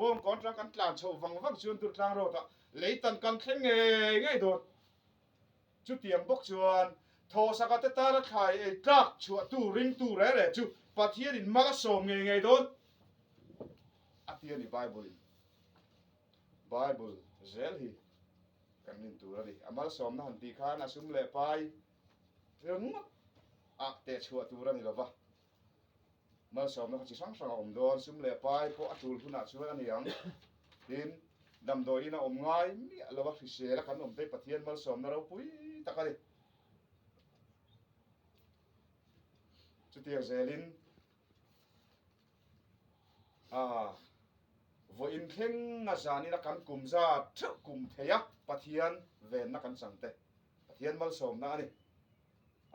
ອງກອນການການຕານໂຊວັງວັງຊວນຕຸລາງໂລກຕະ ເລີຍຕັນກັນເຄັ່ງເງ່ງເງ່ງໂດດ. ຈຸຕຽງບົກຊວນ ໂທສະກະເຕຕາລະໄທເອຕາກຊວນຕູຣິງຕູແຣແລຈູ ປະທຽນອິນມາລະໂສມເງ່ງເງ່ງໂດດ. ອາເຕຍນິບາຍບຸນ ບາຍບຸນເຊລຮີ ກັນນິນຕູລະດິ ອາມາລະໂສມນະຫັນຕີຄານອາຊຸມແລປາຍ ເອີງ ອາເຕຊວນຕູລະນິລະວະ. ມາລະສອມນະຄະຈິສັງສັງອອມດອນ ຊຸມແລປາຍ ເພາະອາຕູນພຸນອາຊວນອັນຍັງ ດິນ ດຳໂດຍນະອອມງາຍ ເມຍລະວະ ພິເສລະຄັນອອມເຕປະທຽນ ມາລະສອມນະລາວປຸຍ ຕະກະເດ ຈຸຕຽງເຊລິນ ອາ ວະອິນເຄັງງາຊານິນະກັນກຸມຊາ ເທະກຸມເທຍະ ປະທຽນ ເວນນະກັນສັງເຕ ປະທຽນມາລະສອມນະອັນນີ້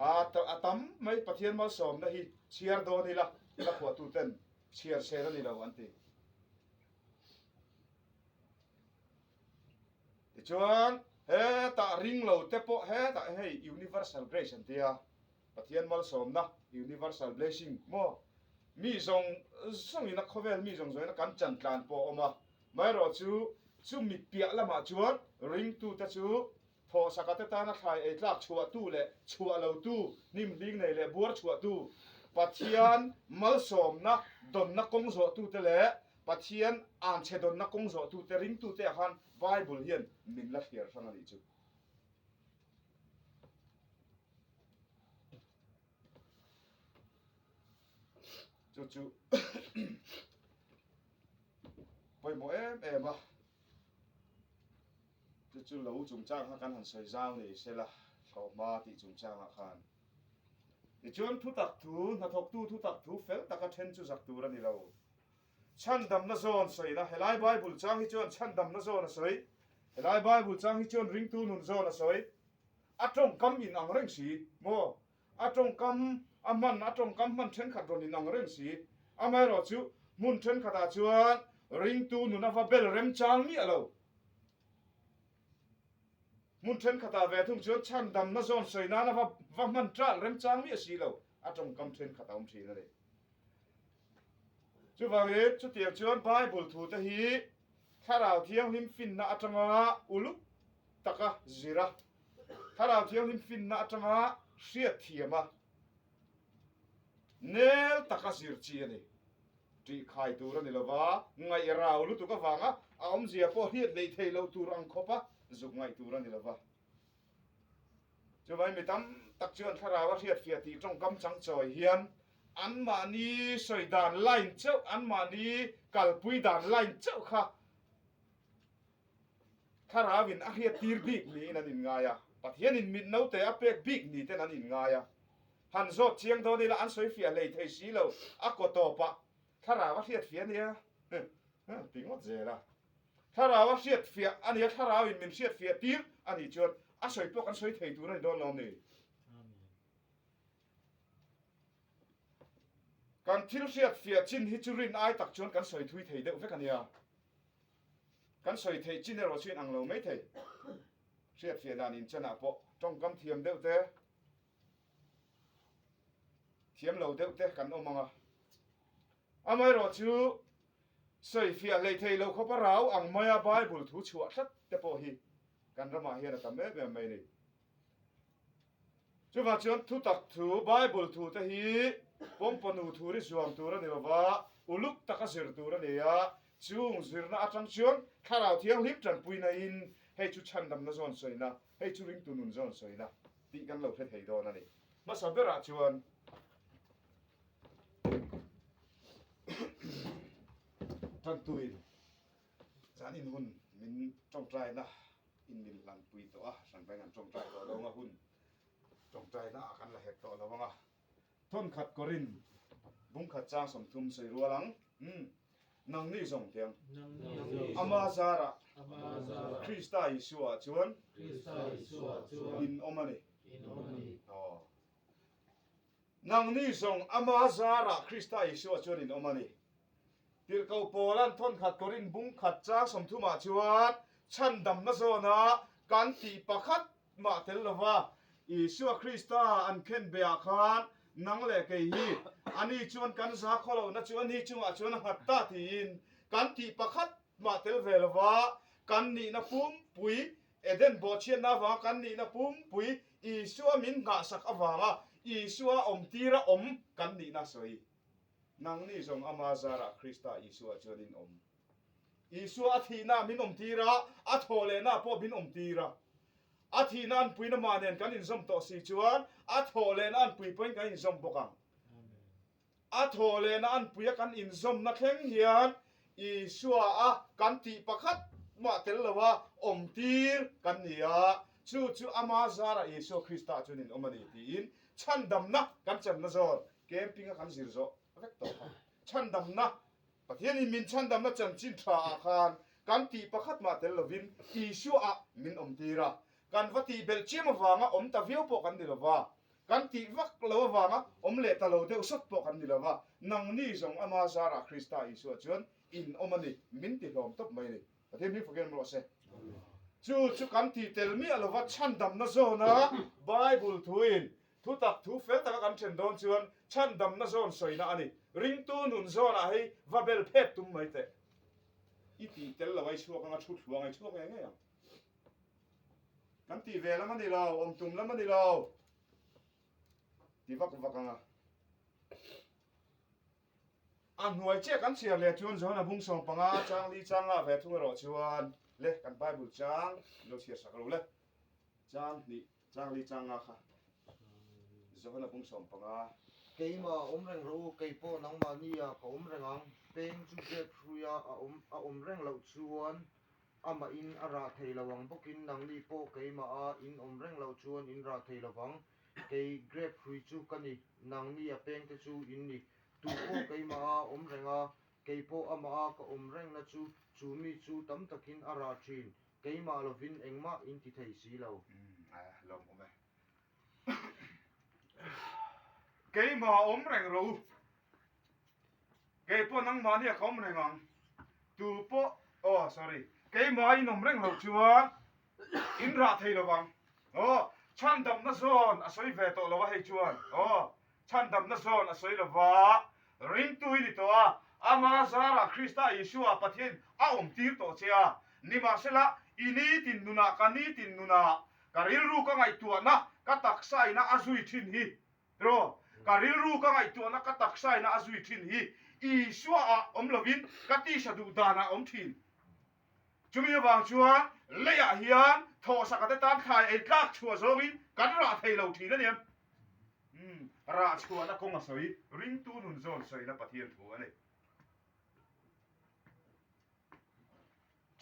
ອາຕະ ອາຕຳໄມປະທຽນມາລະສອມນະຮີ ຊຽຣໂດນີລະ ລະຂົວຕູເຕັນ ຊຽຣເຊລະນີລະ ອັນຕິ ຕິຈວນ ເຮຕະຣິງໂລເຕໂປ ເຮຕະ ເຮ Universal Grace ອັນຕິອາ ປະທຽນມາລະສອມນະ Universal Blessing ມໍ ມີຊົງ ຊົງອິນນະຄໍເວລ ມີຊົງ ຊົງອິນນະກັນຈັນຕານໂປອອມມາ ໄມໂຣຈູ ຊຸມມີເປຍລະມາຈວນ ຣິງຕູຕະຈູ ໂທສະກະເຕຕານະໄທເອຕາກຊວນຕູແລ ຊວນເລົາຕູ ນິມລີງໃນແລບວດຊວນຕູ ປະທຽນມາລະສອມນະ ດົນນະກົງໂສຕູແຕແລ ປະທຽນອານເຊດົນນະກົງໂສຕູແຕ ຣິງຕູແຕອາຄານ ບາຍບຸນຮຽນ ມິນລະເທຍຣະສັງອະລິຈຸ ຈຸ ຈຸ ປອຍໝໍແອມແອມວ່າ ຈຸ ຈຸ ລາວຈຸງຈ້າງຫາກັນຫັນສອຍຈາວນີ້ເສຍລະ ເຂົ້າມາຕິຈຸງຈ້າງຫາຄັນ ອີຈວນທຸຕັກທູ ນະທົກຕູທຸຕັກທູ ເຟລຕະກະເທັນຈຸຈັກຕູລະນິລາວ ឆັນດຳນະຈອນສົຍນະ ເຮລາຍບາຍບຸນຈາງຮີຈວນ ឆັນດຳນະຈອນອະສົຍ ເຮລາຍບາຍບຸນຈາງຮີຈວນ ຣິງຕູນຸນຈອນອະສົຍ ອາຕົງກຳອິນອັງເຣັງສີ ມໍ ອາຕົງກຳ ອາມັນ ອາຕົງກຳມັນເທັນຂະດອນອິນອັງເຣັງສີ ອາໄມໂຣຈຸ ມຸນເທັນຂະຕາຈວນ ຣິງຕູນຸນອາວາເບລເຣັມຈາງມິອາລາວ ມຸນເທັນຂະຕາແວທຸງຈວນ ຊານດຳນະຈອນເຊີຍນານະວະ ວະມັນຕຣາເຣັມຈາງມິອາຊີລາວ ອາຕົງກຳເທັນຂະຕາອົມທີນະເດ ຈຸວາງເອດ ຈຸຕຽງຈວນ ບາຍບຸນທູຕະຮີ ທະລາວທຽງລິມຟິນນະອາຕະມາ ອຸລຸກຕະກະຈິຣະ ທະລາວທຽງລິມຟິນນະອາຕະມາ ເສຍດທຽມາ ເນລຕະກະຈິຣຈີອານີ ທີ່ຂາຍຕູຣະນິລະວາ ໄງລາວລຸຕຸກະວາງອາ ອາອອມເຊຍໂປຮຽດເລຍເທໂລຕູຣະອັງຄົບອາ ຈຸກໄງຕູຣະນິລະວາ ຈະໄວ້ມີຕຳຕັກຈວນທະລາວະຮຽດເຟຍຕີຕົງກຳຈັງຈອຍຮຽນ ອັນມານີສອຍດານໄລເຈົ້າ ອັນມານີກາລປຸຍດານໄລເຈົ້າຄະ ທະລາວິນອາຮຽດຕີຣບີກໜີນັ້ນອິນງາຍອາ ປະເທນອິນມິດເນົາແຕ່ອາເປກບີກໜີແຕ່ນັ້ນອິນງາຍອາ ຫັນໂສດຊຽງໂດນີລະອັນສອຍເຟຍເລຍເທຊີລາວ ອາໂກໂຕປະ ທະລາວະຮຽດເຟຍເນຍ ເອີ ຕິງວັດເຈລະ ທະລາວະຮຽດເຟຍ ອາເນຍທະລາວິນມິນຮຽດເຟຍຕີຣ ອານີຈວນ ອາສອຍປອກກັນສອຍເທຕູໃນດອນລອມນີ້ ການທິລເສຍດເຟຍຈິນຫິຈູຣິນອາຍຕັກຈວນກັນສອຍທຸຍເທເດວເວກາເນຍ ກັນສອຍເທຈິນເນໂຣຊິນອັງໂລໄມເທ ເສຍດເຟຍດານິນຈະນະເປາະ ຕ້ອງກຳທຽມເດວເຕ ທຽມໂລເດວເຕກັນໂອມັງອາ ອາໄມໂຣຈູ ສອຍເຟຍເລຍເທໂລເຂົາປະລາວອັງໄມອາບາຍບຸນທູຊວດສັດເຕໂປຮີ ກັນລະມາເຮນະຕະເມເມໄມນີ ຈຸມາຈວນທຸຕັກທູ ບາຍບຸນທູຕະຮີ ປົມປະນູທູຣິຈວມຕູຣະເນລະວາ ອຸລຸກຕະກະຊິຣຕູຣະເນຍ ຈູງຊິຣນະອາຈັງຈວນ ທະລາວທຽງລິບຈັນປຸຍນາອິນ ເຮຈູຊັນດຳນະຈອນສອຍນະ ເຮຈູລິງຕູນຸນຈອນສອຍນະ ຕິກັນເລົາເທດເຮໂດນານີ ມາສາເບຣະຈວນ ທັນຕຸຍ ຈານອິນຮຸນ ມິນຈົງຕາຍນະ ອິນມິນລັນປຸຍໂຕອາ ສັນໄປງານຈົງຕາຍໂຕລະວັງອາຮຸນ ຈົງຕາຍນະ ອາຄັນລະເຮັດໂຕລະວັງອາ ທົນຂັດກໍຣິນ ບຸງຂັດຈາງສົມທຸມເຊີຍຣັວຫຼັງ ອືມ ນັງນີ້ສົ່ງທຽງ ອາມາຈາຣະ ຄຣິສຕາເຢຊູອາຈວນ ອິນໂອມານີ ອໍ ນັງນີ້ສົ່ງອາມາຈາຣະ ຄຣິສຕາເຢຊູອາຈວນ ອິນໂອມານີ ຕິລເກົາໂປລັນ ທົນຂັດກໍຣິນ ບຸງຂັດຈາງສົມທຸມາຈວນ ຊັນດຳນະໂຊນາ ກັນຕິປະຄັດ ມາເຕັນລະວາ ເຢຊູຄຣິສຕາ ອັນເຄັນເບອາຄານ ນັງແລເກຍຮີ ອານີຈວນກັນຊາໂຄໂລນະຈວນ ນີຈວນອາຈວນຫັດຕາທີນ ກັນຕິປະຄັດ มะเต๋ลเวลวะ กันนินะปุ้มปุย เอเดนบ่อเชียนนาวา กันนินะปุ้มปุย อีซัวมินหงะสักอวางะ อีซัวอมตีระอม กันนินะสวย นังนี้ทรงอามาซาระคริสตาอีซัวจวนอินอม อีซัวอาทินะมินอมตีระ อาโทเลนะพอมินอมตีระ อาทินะอันปุยนะมาเนนกันอินซอมโตสีจวน อาโทเลนะอันปุยปอยกันอินซอมบกัง อาโทเลนะอันปุยกันอินซอมนะแข่งเฮียน อีซัวอะกันติประคัดมาเตลละวะอมตีรกันเนีย จูจูอามาซาระอีซัวคริสตาจุนินอมนีตีอิน ชันดำนะกันจันนะซอน เกมปิงกันซิรโซเวกโต ชันดำนะ ปะเทศนี้มินชันดำนะจันจินทราอาคาร กันติประคัดมาเตลละวิน อีซัวอะมินอมตีระ กันวะติเบลเจียมวางะอมตะวิวปอกันดิละวะ กันติวักละวางะอมเลตะโลเดวสดปอกันดิละวะ นังนี้ทรงอามาซาระคริสตาอีซัวจวนอินอมนีมินติหลอมตบไม่นี่ ปะเทศนี้ฟังกันมรอเซ จูจูกันติเตลมีอะละวะชันดำนะโซนะ ไบเบิลทูอิน ทุตักทุเฟลตะกันเชนดอนจวน ชันดำนะโซนสอยนะอันนี้ ริงตูนุนโซนะให้วะเบลเพดตุ้มไม่เตะ อีตีเตลละไว้ชั่วกันมาชุดหลวงไอ้ชั่วไงไงอ่ะ กันตีเวละมันนี่ลาว อมตุมละมันนี่ลาว ตีวักวักอ่ะ อันหวยเจ๊กันเสียเลยจวนโซนะบุงสองปังอาจางลีจางอ่ะเวทุงรอจวน เลยกันไบเบิลจาง เราเสียสักรู้เลย จางนี่ จางลีจางอ่ะค่ะ โซนะบุงสองปังอา Keima om reng ro u, kei pawh nangmah ni-a ka awm reng ang. Peng chu grep hrui-a a awm, a awm reng loh chuan amahin a rah thei lo ang bawkin, nangni pawh keimah-a in awm reng loh chuan in rah thei lo vang. Kei grep hrui chu ka ni, nangni-a pengte chu in ni. Tu pawh keimah-a awm reng a, kei pawh amah-a ka awm rengna chu, chu mi chu tam takin a rah ṭhin. Keimah lovin engmah in ti thei si lo. Keimah awm reng ro u. Kei pawh nangmah nia ka awm reng ang. Tu pawh, oh, sorry. Keimah in awm reng lo chuan in rah thei lo vang. Oh, chhandamna zawn a sawi ve tawh lo a hei chuan. Oh, chhandamna zawn a sawi lo va. Ringtu i ni tawh a, ama zara Krista Isua Pathian a awm tir tawh che a. Nimahsela, i nitin nuna, ka nitin nuna, ka rilru ka ngaihtuahna, ka taksa ina a zui ṭhin hi. Ro, ka rilru ka ngaihtuahna ka taksa ina a zui ṭhin hi. Isua a awm lovin ka tisa duh dana awm ṭhin. Chumi avang chuan leiah hian thawhsakate tan thlai ei tlak chhuah zawngin kan rah thei lo ṭhin a ni em. Hmm, rah chhuahna kawng a sawi, ringtu nun zawn sawina Pathian thu a ni.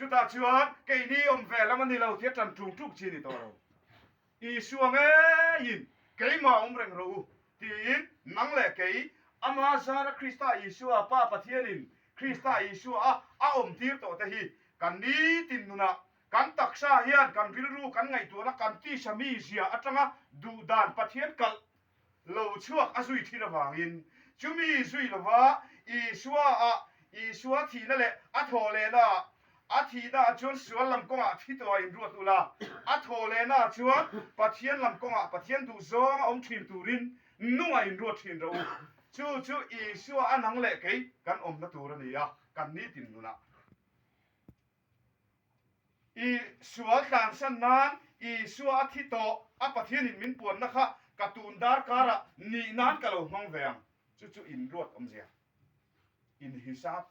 Chutah chuan, keini awm ve lam a ni lo tia ṭan ṭung ṭuk chi ni tawh lo. Isua ngeiin, keimah awm reng rawh u, tiin nang leh kei, ama zara Krista Isua Pa Pathianin, Krista Isua a, a awm tir tawh te hi, kan nitin nuna, kan taksa hian kan rilru, kan ngaihtuahna, kan tisa mizia aṭanga duh dan Pathian kalh lo chhuak a zui ṭhin avangin, chumi zui lova Isua a, Isua thihna leh a thawhlehna, a thihna chuan sual lam kawngah thi tawh a inruat ula, a thawhlehna chuan Pathian lam kawngah Pathian duh zawnga awm ṭhin turin nunga inruat ṭhin rawh u. Chu chu Isua a nang leh kei kan awmna tur a ni a, kan nitin nuna. I sual tlansan nan, Isua a thi tawh, a Pathianin min puanna kha ka tun darkara nih nan ka lo hmang ve ang. Chu chu inruat awmzia. In hisap,